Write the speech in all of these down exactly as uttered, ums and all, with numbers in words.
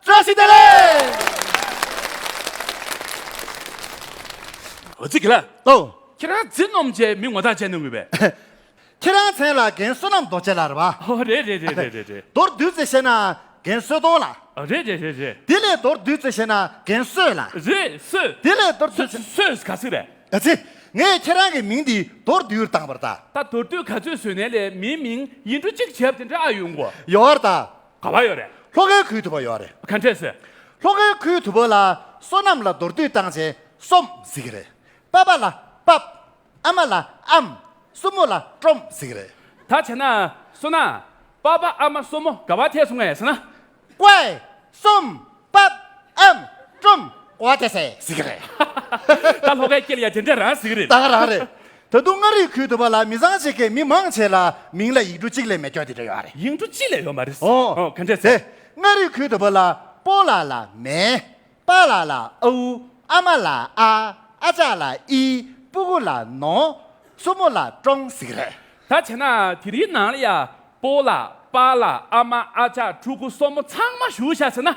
བཀྲ་ཤིས་བདེ་ལེགས། འོ་ཙི་གི་ལ། ལོ། ཁྱེད་རང་རྫི་སྣོམ་བྱས་མི་ངོ་ཐག་བཅད་གནང་དགོས་པས། ཁྱེད་རང་མཚན་ལ་རྒན་བསོད་ནམས་རྡོ་རྗེ་ལགས་རེད་པ། ཨོ་རེད་རེད་རེད་རེད་རེད། མདོར་བསྡུས་ཙམ་བཤད་ན་རྒན་བསོད་སྟོང་ལགས། ཨོ་རེད་རེད་རེད་རེད། དེ་ལས་མདོར་བསྡུས་ཙམ་བཤད་ན་རྒན་བསོད་ལགས། རེད་བསོད། དེ་ལས་མདོར་བསྡུས་ཙམ། བསོད་ག་ཚིག་རེད། ཨ་ཙི། ངས་ཁྱེད་རང་གི་མིང་འདི་མདོར་བསྡུས་བཏང་བར་ད། ད་མདོར་བསྡུས་ག་ཚོད་བཟོས་ནས་ལས་མིའི་མིང་ཡིག་འབྲུ་གཅིག་བྱས་པ་དེ་འདྲ་ཨ་ཡོང་གོ། ཡོད་རེད་ད། ག་བ་ཡོད་རེད། ལྷོ་ཁའི་ཁུལ་དུ་བ་ཡོད་རེད། ག་འདྲས་ཟེར། ལྷོ་ཁའི་ཁུལ་དུ་བ་ལ་བསོད་ནམས་ལ་མདོར་བསྡུས་བཏང་བྱས་སོམ་ཟེར་གི་རེད། པ་པ་ལ་པབ། ཨ་མ་ལ་ཨམ། སྲུ་མོ་ལ་ཀྲོམ་ཟེར་གི་རེད། ད་བྱས་ན་བསོད་ནམས། པ་པ་ཨ་མ་སྲུ་མོ་ག་བ་ཐད་སོང་ངས་ཟེར་ན། ཀོའི། སོམ། པབ། ཨམ། ཀྲོམ། ཀོ་བ་ཐད་ཟེར་གི་རེད། ད་ལྷོ་ཁའི་སྐད་ལ་ཡ་དེ་འདྲ་རང་ཟེར་གི་རེད། ད་ག་རང་རེད། ད་དུང་མངའ་རིས་ཁུལ་དུ་བ་ལ་མི་ཚང་ཞིག་གིས་མི་མང་ཆེ་ལ་མིང་ལ་ཡིག་འབྲུ་གཅིག་ལས་མེད་སྐྱོ་དེ་འདྲ་ཡོད་རེད། ཡིག་འབྲུ་གཅིག་ལས་ཡོད་མ་རེད། ཨོ། ཨོ་ག་འདྲས་ཟེར། མངའ་རིས་ཁུལ་དུ་བ་ལ་པོ་ལ་ལ་མེ། པཱ་ལགས་ལ་ཨའུ། ཨ་མ་ལ་ཨ། ཨ་ཅག་ལ་ཨི། སྤུ་གུ་ལ་ནོ། སྲུ་མོ་ལ་ཀྲོང་ཟེར་གི་རེད། ད་བྱས་ན་དེ་རིང་ནང་ལ་ཡ་པོ་ལགས་པཱ་ལགས་ཨ་མ་ཨ་ཅག་ཕྲུ་གུ་སྲུ་མོ་ཚང་མ་བཞུགས་ཤག་ཟེར་ན།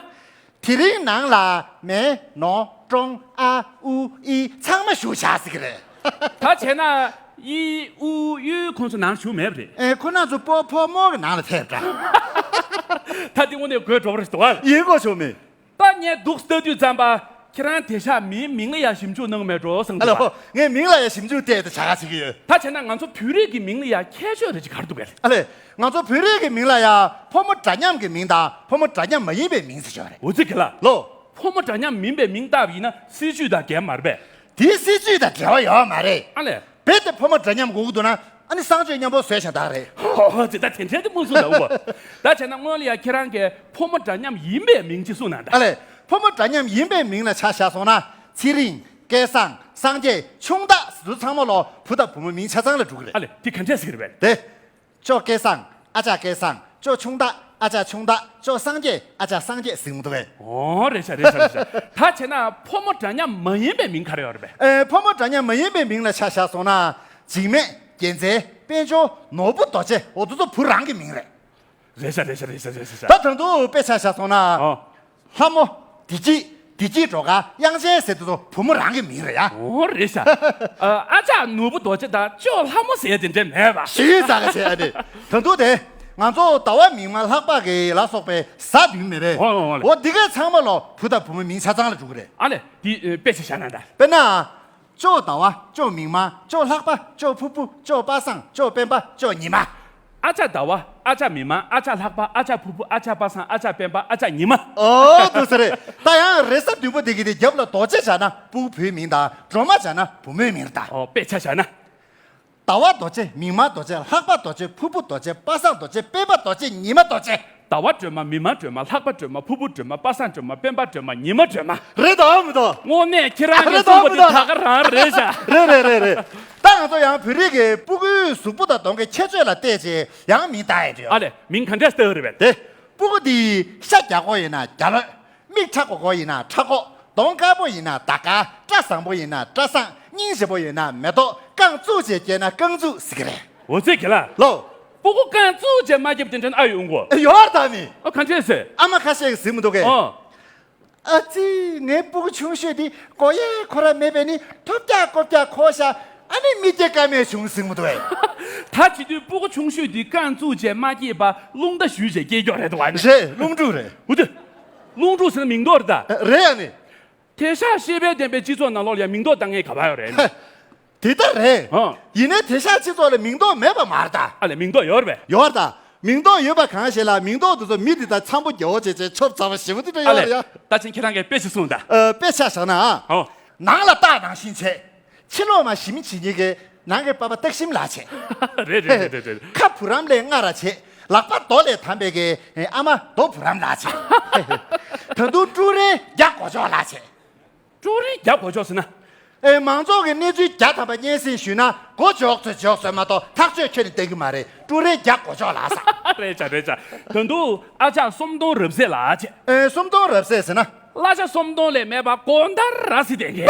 དེ་རིང་ནང་ལ་མེ་ནོ་ཀྲོང་ཨ་ཨུ་ཨི་ཚང་མ་བཞུགས་ཤག་ཟེར་གི་རེད། ད་བྱས་ན་ཨི་ཨུ་ཡུ་ཁོང་ཚོ་ནང་བཞུགས་མེད་པ་རེད། ཨེ་ཁོ་རང་ཚོ་པོ་ཕོ་མོ་གི་ནང་ལ་ཐེབས་འདྲ། ད་དེ་དངོས་གནས་དགོད་བྲོ་བ་རེད་འདུག་ཨ། ཡིན་གོ་ཆོག་མི། ད་ངས་འདུག་ལྟ་དུས་ཙམ་པ་ཁྱེད་རང་དེ་ཤག་མིའི་མིང་ལ་ཡ་ཞིབ་འཇུག་གནང་མེད་འགྲོ་བསམ་ཨ་ལོ། འདུག་པ། ངས་མིང་ལ་ཡ་ཞིབ་འཇུག་བལྟས་ཏེ་བྱ་ག་བྱེད་ཀྱི་ཡོད། ད་བྱས་ན་ང་ཚོ་བོད་རིགས་ཀྱི་མིང་ལ་ཡ་ཁྱད་ཆོས་རེ་ཅིག་ག་རེ་འདུག་གས། ཨ་ལས། ང་ཚོ་བོད་རིགས་ཀྱི་མིང་ལ་ཡ་ཕོ་མོ་འདྲ་མཉམ་གྱི་མིང་དང་ཕོ་མོ་འདྲ་མཉམ་མ་ཡིན་པའི་མིང་ཟེར་ཆོག་རེད། འོ་ཙི་གི་ལ། ལོ། ཕོ་མོ་འདྲ་མཉམ་མིན་པའི་མིང་བཏགས་པ་ཡིན་ན་སྲིད་ཇུས་དང་འགལ་མ་རེད་པས། དེའི་སྲིད་ཇུས་དང་འབྲེལ་བ་ཡོད་མ་རེད། ཨ་ལས། རྦད་དེ་ཕོ་མོ་འདྲ་མཉམ་དགོས་ཀྱི་འདུག་ན་ཨ་ནི་གསང་སྤྱོད་མཉམ་པོ་བཟོས་ཤིང་བདག་རེད། ཧོ་ཧོ་ཙི་ད་དེ་འདྲའི་དེ་མུ་སུ་འདྲ་བོ། ད་བྱས་ན་སྔོན་ལ་ཡ་ཁྱེད་རང་གིས་ཕོ་མོ་འདྲ་མཉམ་ཡིན་པའི་མིང་ཅིག་གསུངས་གནང་ད། ཨ་ལས། ཕོ་མོ་འདྲ་མཉམ་ཡིན་པའི་མིང་ལ་ཆ་བཞག་སོང་ན་ཚེ་རིང་། སྐལ་བཟང་། སངས་རྒྱས། ཆུང་བདག་ཟེར་དུས་ཚང་མ་ལོ་བུ་དང་བུ་མོ་མིང་ཆ་ཚང་ལ་འགྲོ་གི་རེད། ཨ་ལས་དེ་ག་འདྲས་ཟེར་གི་རེད་པས། དེ། ཅོ་སྐལ་བཟང་། ཨ་ཅག་སྐལ་བཟང་། ཅོ་ཆུང་བདག། ཨ་ཅག་ཆུང་བདག། ཅོ་སངས་རྒྱས། ཨ་ཅག་སངས་རྒྱས་ཟེར་གི་འདུག་པས། ཨོ་རེད་ཤག་རེད་ཤག་རེད་ཤག་ད་བྱས་ན་ཕོ་མོ་འདྲ་མཉམ་མ་ཡིན་པའི་མིང་ག་རེ་ཡོད་རེད་པས། ཨེ། ཕོ་མོ་འདྲ་མཉམ་མ་ཡིན་པའི་མིང་ལ་ཆ་བཞག་སོང་ན། འཇིགས་མེད། རྒྱལ་མཚན། དཔལ་འབྱོར། ནོར་བུ་རྡོ་རྗེ། འོ་དེ་ཚོ་བུ་རང་གི་མིང་རེད། རེད་ཤག་རེད་ཤག་རེད་ཤག་རེད་ཤག་ད་ད་དུང་དཔེ་ཆ་བཞག་སོང་ན། ཨོ། ལྷ་མོ། བདེ་སྐྱིད། བདེ་སྐྱིད་སྒྲོལ་དཀར། དབྱངས་ཅན་ཟེར་དེ་ཚོ་བུ་མོ་རང་གི་མིང་རེད་ཡ། ཨོ་རེད་ཤག་ཨ་ཅག་ནོར་བུ་རྡོ་རྗེ་དང་ཅོ་ལྷ་མོ་ཟེར་དེ་འདྲ་མེད་པ། ཞེ་ས་ག་བྱས་ཨ་ནི། ད་དུང་དེ། ང་ཚོ་ཟླ་བ་མིག་དམར་ལྷག་པ་གི་ལ་སོགས་པའི་གཟའ་བདུན་མེད་པས། ཨོ་ཨོ་ཨོ་ལེ། འོ་འདི་གའི་ཚང་མ་ལོ་བུ་དང་བུ་མོའི་མིང་ཆ་ཚང་ལ་འགྲོ་གི་རེད། ཨ་ལས་འདི་དཔེ་ཆ་བཞག་ན་ད། དཔེར་ན། ཅོ་ཟླ་བ། ཅོ་མིག་དམར། ཅོ་ལྷག་པ། ཅོ་ཕུར་བུ། ཅོ་པ་སངས། ཅོ་སྤེན་པ། ཅོ་ཉི་མ། ཨ་ཅག་ཟླ་བ། ཨ་ཅག་མིག་དམར། ཨ་ཅག་ལྷག་པ། ཨ་ཅག་ཕུར་བུ། ཨ་ཅག་པ་སངས། ཨ་ཅག་སྤེན་པ། ཨ་ཅག་ཉི་མ། ཨོ་དེ་ཟེར་རེད། ད་ཡང་རེས་གཟའ་བདུན་པོ་འདི་གི་དེ་རྒྱབ་ལ་རྡོ་རྗེ་བཞག་ན་སྤུ་གུ་བུའི་མིང་དང་སྒྲོལ་མ་བཞག་ན་བུ་མོའི་མིང་དང་། ཨོ་དཔེ་ཆ་བཞག་ན། ཟླ་བ་རྡོ་རྗེ། མིག་དམར་རྡོ་རྗེ། ལྷག་པ་རྡོ་རྗེ། ཕུར་བུ་རྡོ་རྗེ། པ་སངས་རྡོ་རྗེ། སྤེན་པ་རྡོ་རྗེ། ཉི་མ་རྡོ་རྗེ། ཟླ་བ་སྒྲོལ་མ། མིག་དམར་སྒྲོལ་མ། ལྷག་པ་སྒྲོལ་མ། ཕུར་བུ་སྒྲོལ་མ། པ་སངས་སྒྲོལ་མ། སྤེན་པ་སྒྲོལ་མ། ཉི་མ་སྒྲོལ་མ། རེད་དམ་མི་འདུག་དངོས་གནས་ཁྱེད་རང་གིས་རེད་གསུངས་པ་དེ་དམ་མི་འདུག་ད་ག་རང་རེད་ཤག་རེད་རེད་རེད་རེད། ད་ང་ཚོ་ཡང་བོད་རིགས་ཀྱི་སྤུ་གུའི་གཟུགས་པོ་དང་གདོང་གི་ཁྱད་ཆོས་ལ་བལྟས་རྗེས་ཡང་མིང་བཏགས་ཡས་ཡོད། ཨ་ལས་མིང་ག་འདྲས་བཏགས་རེད་པས། དེ། སྤུ་གུ་འདི་ཤ་རྒྱགས་པོ་ཡིན་ན་རྒྱ་ལོད། མིག་ཁྲ་གོ་གོ་ཡིན་ན་ཁྲ་གོ། གདོང་དཀར་པོ་ཡིན་ན་ཟླ་དཀར། སྐྲ་བཟང་པོ་ཡིན་ན་སྐྲ་བཟང་། སྙིང་རྗེ་པོ་ཡིན་ན་མེ་ཏོག་རྐང་བཙུགས་བྱས་སྐྱེས་ན་རྐང་བཙུགས་ཟེར་གི་རེད། འོ་ཙི་གི་ལ། ལོ། སྤུ་གུ་རྐང་བཙུགས་བྱས་མ་སྐྱེས་པ་དེ་འདྲ་ཨ་ཡོང་གོ། ཡོད་ད་ནི། ཨ་ག་འདྲས་ཟེར། ཨ་མ་ཁ་ཤས་ཀྱིས་ཟེར་མི་འདུག་གས། ཨོ། ཨ་ཙི། ངའི་སྤུ་གུ་ཆུང་ཤོས་འདི་མགོ་ཡས་ཁོ་ར་མེད་པས་ནི་ཐོབ་རྒྱག་ཀོ་རྒྱག་ཁོ་ཤ། ཨ་ནི་མི་སྐྱེ་ཀ་མེད་བྱུང་ཟེར་མི་འདུག་གས། ད་བྱེད་དུས་སྤུ་གུ་ཆུང་ཤོས་འདི་རྐང་བཙུགས་བྱས་མ་སྐྱེས་པ་རླུང་རྟ་གཞུས་བྱས་སྐྱེས་ཀྱོག་རེད་འདུག་ཨ་ནི། རེད། རླུང་འབྲུག་རེད། འུ་ཙི། རླུང་འབྲུག་ཟེར་ན་མིང་འདོགས་རེད་ད། རེད་ཨ་ནི། དེང་སང་ཤེས་དཔལ་ལྡན་པའི་སྤྱི་ཚོགས་ནང་ལོགས་ལ་ཡང་མིང་འདོགས་བཏང་མཁན་ག་པར་ཡོད་རེད། དེ་ལྟར་རེད། ཨ། ཡིན་ནའི་དེང་སང་སྤྱི་ཚོགས་ལ་མིང་འདོགས་མེད་པ་མ་རེད་ད། ཨ་ལས་མིང་འདོགས་ཡོད་རེད་པས། ཡོད་རེད་ད། མིང་འདོགས་ཡོད་པ་གང་ཞིག་ལ་མིང་འདོགས་དེ་ཚོ་མི་དེ་དང་འཆམ་པོ་རྒྱག་འོ་བྱས་བྱས་ཆོབ་ཚ་བ་ཞེ་པོ་དེ་འདྲ་ཨ་ཡོད་རེད་ལས་ཡ། ད་ཕྱིན་ཁྱེད་རང་གིས་དཔེ་ཞིག་གསུངས་དང་། ཨ། དཔེ་ཆ་བཞག་ན་ཨ། ཨོ། ནང་ལ་སྟག་ནང་བཞིན་བྱས། ཕྱི་ལོགས་མ་ཞིམ་བྱེད་མཁན་གྱི་ནང་གི་པ་པ་སྟག་ཞིམ་ལགས་བྱས། རེད་རེད་རེད་རེད། ཁ་བུ་རམ་ལས་སྔ་ར་བྱས། ལག་པ་རྡོ་ལས་དམ་པའི་གི་ཨ་མ་རྡོ་བུ་རམ་ལགས་བྱས། ད་དུང་ཀྲུའུ་རེན་རྒྱ་གོ་ཅོག་ལགས་བྱས། ཀྲུའུ་རེན་རྒྱ་གོ་ཅོག་ཟེར་ན། ཨེ། མང་ཚོགས་ཀྱི་གནས་ཚུལ་བརྒྱ་ཐམ་པ་སྙན་སེང་ཞུས་ན་གོ་ཅོག་ཚོད་ཅོག་ཚོད་མ་གཏོགས་ཐག་གཅོད་ཁྱོན་ནས་གཏན་གྱི་མ་རེད། ཀྲུའུ་རེན་རྒྱ་གོ་ཅོག་ལགས་ས། རེད་ཅག་རེད་ཅག་ད་དུང་ཨ་ཅག་གསོམ་སྟོང་རབ་གསལ་ལགས་བྱས། ཨེ། གསོམ་སྟོང་རབ་གསལ་ཟེར་ན། གླ་ཆ་གསོམ་སྟོང་ལས་མེད་པ་གོང་ལྟར་ར་སི་དེ་གས།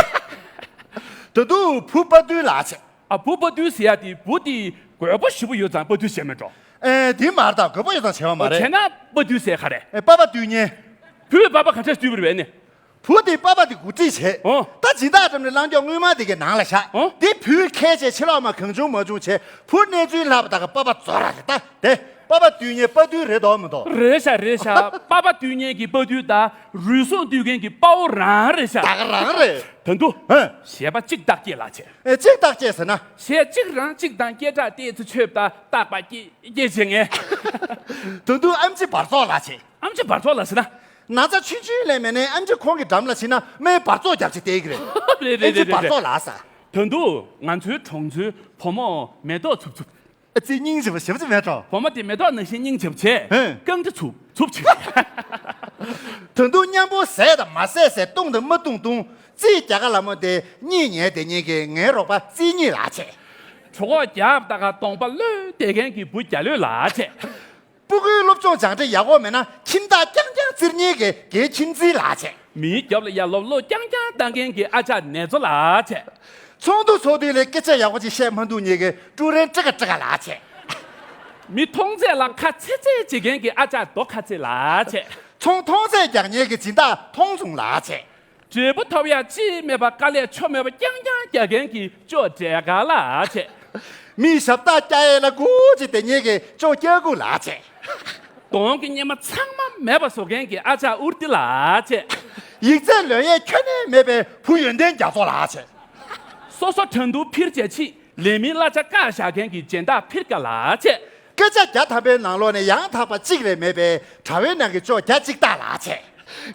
ད་དུང་བུ་དཔའ་རྟུལ་ལགས་བྱས། ཨ། བུ་དཔའ་རྟུལ་ཟེར་ཡ་དེ་བུ་དེ་རྒོད་པོ་ཞེ་པོ་ཡོད་ཙང་དཔའ་རྟུལ་བྱས་མེད་འགྲོ། ཨེ། དེ་མ་རེད་ད། རྒོད་པོ་ཡོད་ཙང་བྱས་པ་མ་རེད། བྱས་ན་དཔའ་རྟུལ་ཟེར་ག་རེད། ཨེ། པ་པ་རྟུལ་ཉན། བུས་པ་པ་ག་འདྲས་བསྡུས་པ་རེད་ནི། བུ་དེ་པ་པ་དེ་གུ་ཁྲིད་བྱས། ཨོ། ད་སྦྱིན་བདག་འགྲམ་ནས་བླང་ཀྱོག་དངུལ་མ་དེ་གའི་ནང་ལ་བཞག་ཨོ། དེ་བུས་ཁས་བྱས་ཕྱི་ལོགས་མ་གང་བྱུང་མ་བྱུང་བྱས། བུ་གནས་ཚུལ་ལྷག་པ་དག་ག་པ་པ་རྫོགས་ར་རེད། ད་དེ་པ་པ་བསྡུས་མཁན་པ་བསྡུས་རེད་དོ་མི་འདུག་རེད་ཤག་རེད་ཤག་པ་པ་བསྡུས་མཁན་གྱི་པ་བསྡུས་དང་རུལ་སུངས་བསྡུས་མཁན་གྱི་པ་བོ་རང་རེད་ཤག་ད་ག་རང་རེད། ད་དུང་། ཧེ། གཞས་པ་གཅིག་བརྟག་དཔྱད་ལ་བྱས། ཨེ། གཅིག་བརྟག་དཔྱད་ཟེར་ན། གཞས་གཅིག་རང་གཅིག་དང་སྐད་གྲགས་ཏོག་ཙམ་ཆོད་པ་དང་རྟག་པ་སྐྱེ་སྐྱེ་བྱེད་ངེས། ད་དུང་ཨེམ་ཆི་འབར་བཙོག་ལ་བྱས། ཨེམ་ཆི་འབར་བཙོག་ལ་ཟེར་ན། ན་ཚ་ཆུང་ཆུང་ལས་མེད་ནའི་ཨེམ་ཆི་ཁོང་གི་འགྲམ་ལ་ཕྱིན་ན་སྨན་འབར་བཙོག་རྒྱབ་བྱས་བསྡད་ཀྱི་རེད། རེད་རེད། ཨེམ་ཆི་རེད་འབར་རེད་བཙོག་རེད། ལ་ཟེར། ད་དུང་ང་ཚོའི་གྲོང་ཚོའི་བུ་མོ་མེ་ཏོག་འཚུབ་འཚུབ། ཨ་ཙི། སྙིང་རྗེ་པོ་ཞེ་པོ་ཅིག་མེད་འགྲོ། བུ་མོ་དེ་མེ་ཏོག་ནང་བཞིན་སྙིང་རྗེ་པོ་བྱས། ཧེ། རྐང་དྲི་འཚུབ་འཚུབ་བྱས། ད་དུང་མཉམ་པོ་ཟས་དང་མ་ཟས་ཟས་བཏུང་དང་མ་བཏུང་བཏུང་། ཙི། རྒྱ་གར་ལ་མོ་དེ་གཉིད་ཉལ་བསྡད་མཁན་གྱི་ངའི་རོགས་པ་ཙི་གཉིས་ལ་བྱས། གྲོད་ཁོག་རྒྱབ་ད་ག་གདོང་པ་ལྷོད་བསྡད་མཁན་གྱི་བུ་རྒྱ་ལོས་ལ་བྱས། སྤུ་གུའི་སློབ་སྦྱོང་སྦྱང་འབྲས་ཡག་པོ་མེད་ན་ཁྱིམ་བདག་རྐྱང་རྐྱང་བཙིར་མཁན་གྱི་རྒན་ཁྱིམ་མཚེས་ལ་བྱས། མིའི་རྒྱབ་ལ་ཡར་ལོབ་ལོབ་རྐྱང་རྐྱང་བཏང་མཁན་གྱི་ཨ་ཅག་ནེ་ཙོ་ལ་བྱས། ཚོགས་འདུ་ཚོགས་དུས་ལ་སྐད་ཆ་ཡག་པོ་ཅིག་བཤད་མ་ཐུབ་མཁན་གྱི་ཀྲུའུ་རེན་ཀྲི་ཀ་ཀྲི་ཀ་ལ་བྱས། མི་མཐོང་ཚད་ལ་ཁ་ཚེ་ཚེ་བྱེད་མཁན་གྱི་ཨ་ཅག་རྡོ་ཁ་ཚེ་ལ་བྱས། ཚོང་མཐོང་ཚད་རྒྱག་མཁན་གྱི་སྦྱིན་བདག་མཐོང་བྱུང་ལ་བྱས། འབྲས་བུ་ཐོབ་ཡག་ཅི་མེད་པ་དཀའ་ལས་ཆོ་མེད་པ་རྐྱང་རྐྱང་རྒྱག་མཁན་གྱི་ཅོ་འབྲས་དཀར་ལ་བྱས། མིའི་ཞབས་ཏོག་རྒྱག་ཡས་ལ་སྒུག་ཅིག་བསྡད་མཁན་གྱི་ཅོ་སྐྱ་ཀུ་ལ་བྱས། གདོང་གི་གཉེར་མ་ཚང་མ་མེད་པ་བཟོ་མཁན་གྱི་ཨ་ཅག་ཨུར་ཏི་ལ་བྱས། ཡིག་ཚད་ལོན་ཡས་ཁྱོན་ནས་མེད་པའི་བུ་ཡོན་ཏན་རྒྱ་མཚོ་ལ་བྱས། སོ་སོ་དྲན་དུ་ཕིར་བྱས་ཕྱིན། ལས་མིའི་གླ་ཆ་བཀག་བཞག་མཁན་གྱི་སྦྱིན་བདག་ཕིར་ཀ་ལ་བྱས། སྐད་ཆ་བརྒྱ་ཐམ་པའི་ནང་ལོགས་ནས་ཡང་དག་པ་གཅིག་རེ་མེད་པའི་དྲ་བའི་ནང་གི་ཅོ་བརྒྱ་གཅིག་སྟག་ལ་བྱས།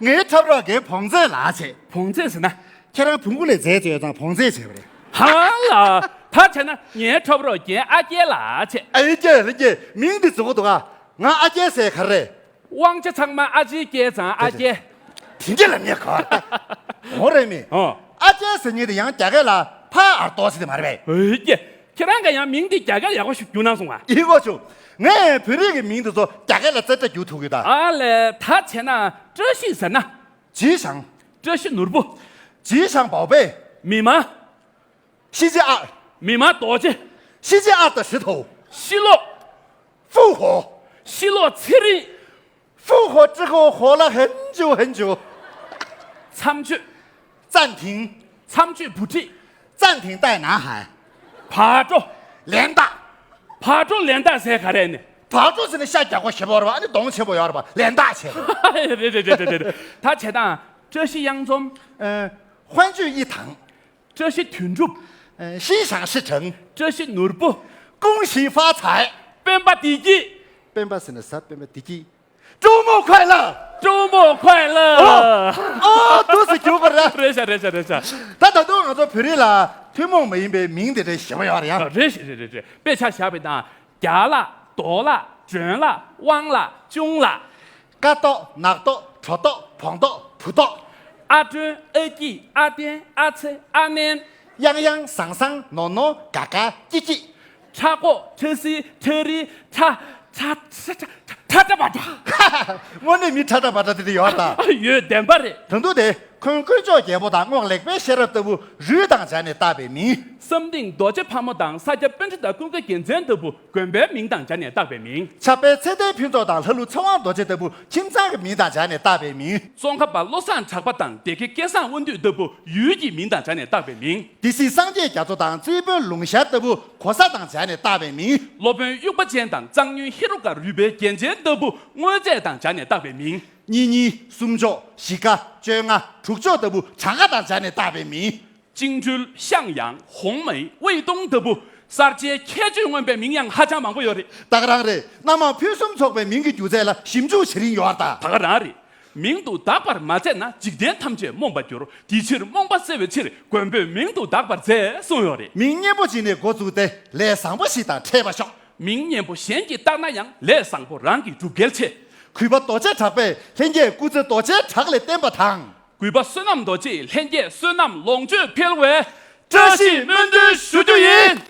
ངའི་འཁྲབ་རོགས་རྒན་བོང་རྫས་ལ་བྱས། བོང་རྫས་ཟེར་ན། ཁྱེད་རང་བོང་གུ་ལས་རྫས་བྱས་ཡོད་ཙང་བོང་རྫས་བྱས་པ་རེད། ཧ་ལ། ད་བྱས་ན་ངའི་འཁྲབ་རོགས་རྒན་ཨ་རྒྱལ་ལ་བྱས། ཨ་རྒྱལ། ཨ་རྒྱལ། མིང་འདི་རྫིག་པོ་འདུག་ག་ང་ཨ་རྒྱལ་ཟེར་ག་རེ་རེད། དབང་ཆ་ཚང་མ་ཨ་ཅེའི་སྐལ་ཙང་ཨ་རྒྱལ། དེ་འདྲ་ལབ་ཉན་ག་འོ་རེད་མི། ཨོ། ཨ་ཅེ་ཟེར་མཁན་དེ་ཡང་རྒྱ་སྐད་ལ་ཕ་ཨར་ཏོ་ཟེར་དེ་མ་རེད་པས། འོ་ཀྱེ། ཁྱེད་རང་ག་ཡང་མིང་འདི་རྒྱ་སྐད་ཡག་པོ་ཞིག་བསྒྱུར་གནང་སོང་ང་། ཡིན་གོ་ཆུ། ངས་བོད་རིགས་ཀྱི་མིང་དེ་ཚོ་རྒྱ་སྐད་ལ་རྩེ་གྲ་བསྒྱུར་ཐུབ་ཀྱི་ད། ཨ་ལས། ད་བྱས་ན་བཀྲ་ཤིས་ཟེར་ན། ཇི་ཞང་། བཀྲ་ཤིས་ནོར་བུ། ཇི་ཞང་宝贝། མི་མ། ཤི་ཅི་ཨ། མི་མ་རྡོ་རྗེ། ཤི་ཅི་ཨ་ཏ་ཧྲི་ཐོ། ཤི་ལོ། ཧྥུ་ཧོ། ཤི་ལོ་ཚེ་རིང་། 复活之后活了很久很久。 མཚམས་གཅོད། 暂停。 མཚམས་གཅོད་བུ་ཁྲིད། 暂停带男孩。 བག་གྲོ། 连打。 བག་གྲོ་ལན་བཏགས་ཟེར་ག་རེ་ནི། 把住是那下脚过斜坡是吧？那懂斜坡要是吧？连打斜坡。 རེད་རེད་རེད་རེད་རེད། ད་བྱས་དང་བཀྲ་ཤིས་གཡང་འཛོམས། 呃，欢聚一堂。 བཀྲ་ཤིས་དོན་གྲུབ། 呃，心想事成。 བཀྲ་ཤིས་ནོར་བུ། 恭喜发财。 སྤེན་པ་བདེ་སྐྱིད། སྤེན་པ་ཟེར་ན་ཟ་སྤེན་པ་བདེ་སྐྱིད། 周末快乐。 周末快乐。 ཨོ། ཨོ། དུས་སུ་གྱུར་པ་རེད། རེད་ཤག་རེད་ཤག་རེད་ཤག་ད་ད་དུང་ང་ཚོ་བོད་རིགས་ལ་ཐུན་མོང་མ་ཡིན་པའི་མིང་དེ་འདྲ་ཞེ་པོ་ཡོད་རེད་ཡ། རེད་ཤག་རེད་རེད་རེད། དཔེ་ཆ་བཞག་པའི་དང་། རྒྱ་ལགས། རྡོ་ལགས། སྒྲོན་ལགས། དབང་ལགས། ཅུང་ལགས། ཀ་ཏོག། ནག་ཏོག། གྲོ་ཏོག། བོང་ཏོག། བུ་ཏོག། ཨ་སྒྲོན། ཨ་སྐྱིད། ཨ་བརྟན། ཨ་ཚེ། ཨ་ནན། གཡང་གཡང་། བཟང་བཟང་། ནོར་ནོར། དགའ་དགའ། སྐྱིད་སྐྱིད། ཁྲ་ཀོ། ཁྲ་སི། ཁྲ་རི། ཁྲ་ཁྲ་ཁྲ་ཁྲ་ཁྲ་ཁྲ་པ་ཁྲ། དངོས་གནས་མི་ཁྲ་ཁྲ་པ་ཁྲ་དེ་འདྲ་ཡོད་ད། ཡོད། བདེན་པ་རེད། ད་དུང་དེ། འཁོན་དཀོན་མཆོག་རྒྱལ་པོ་དང་རྔོག་ལེགས་པའི་ཤེས་རབ་ལྟ་བུ་རུས་དང་སྦྱར་ནས་བཏགས་པའི་མིང་། བསམ་གཏིང་རྡོ་རྗེ་ཕག་མོ་དང་ས་སྐྱ་པཎྜི་ཏ་ཀུན་དགའ་རྒྱལ་མཚན་ལྟ་བུ་དགོན་པའི་མིང་དང་སྦྱར་ནས་བཏགས་པའི་མིང་། ཕྱག་དཔེ་ཚེ་བརྟན་ཕུན་ཚོགས་དང་ལྷ་ཀླུ་ཚེ་དབང་རྡོ་རྗེ་ལྟ་བུ་ཁྱིམ་ཚང་གི་མིང་དང་སྦྱར་ནས་བཏགས་པའི་མིང་། ཙོང་ཁ་པ་བློ་བཟང་གྲགས་པ་དང་སྡེ་དགེ་སྐལ་བཟང་དབང་འདུས་ལྟ་བུ་ཡུལ་གྱི་མིང་དང་སྦྱར་ནས་བཏགས་པའི་མིང་། སྡེ་སྲིད་སངས་རྒྱས་རྒྱ་མཚོ་དང་རྩེ་དཔོན་ལུང་ཤར་ལྟ་བུ་གོ་ས་དང་སྦྱར་ནས་བཏགས་པའི་མིང་། སློབ་དཔོན་དབྱུག་པ་ཅན་དང་གཙང་སྨྱོན་ཧེ་རུ་ཀ་རུས་པའི་རྒྱན་ཅན་ལྟ་བུ་དངོས་རྫས་དང་སྦྱར་ནས་བཏགས་པའི་མིང་། གཉིས་གཉིས། གསུམ་ཅོག་བཞི་ཀ་བཅོ་ལྔ། དྲུག་ཅོག་ལྟ་བུ་གྲངས་ཀ་དང་སྦྱར་ནས་བཏགས་པའི་མིང་། ཅིང་ཀྲུལ། ཤང་ཡང་། ཧོང་མེ། ཝེ་ཏུང་ལྟ་བུ་གསར་བརྗེའི་ཁྱད་ཆོས་མངོན་པའི་མིང་ཡང་ཧ་ཅང་མང་པོ་ཡོད་རེད། ད་ག་རང་རེད། སྣ་མང་ཕུན་སུམ་ཚོགས་པའི་མིང་གི་སྒྱུ་རྩལ་ལ་ཞིབ་འཇུག་བྱེད་རིན་ཡོད་ད། ད་ག་རང་རེད། མིང་དུ་གདགས་པར་མ་མཛད་ན། འཇིག་རྟེན་ཐམས་ཅད་རྨོངས་པར་འགྱུར། དེ་ཕྱིར་རྨོངས་པ་སེལ་བའི་ཕྱིར། མགོན་པོས་མིང་དུ་གདགས་པར་མཛད་གསུངས་ཡོད་རེད། མིང་སྙན་པོ་ཅིག་ནས་འགོ་བཙུགས་ཏེ། ལས་བཟང་པོ་ཞིག་དང་འཕྲད་པར་ཤོག་མིང་སྙན་པོ་གཞན་གྱིས་བཏགས་ན་ཡང་། ལས་བཟང་པོ་རང་གིས་སྒྲུབ་གལ་ཆེ། གུས་པ་རྡོ་རྗེ་གྲགས་པས་ལྷན་རྒྱས་སྐུ་ཚེ་རྡོ་རྗེ་གྲགས་ལས་བརྟན་པ་དང་། གུས་པ་བསོད་ནམས་རྡོ་རྗེས་ལྷན་རྒྱས་བསོད་ནམས་ལོངས་སྤྱོད་འཕེལ་བའི་བཀྲ་ཤིས་སྨོན་འདུན་ཞུ་རྒྱུ་ཡིན།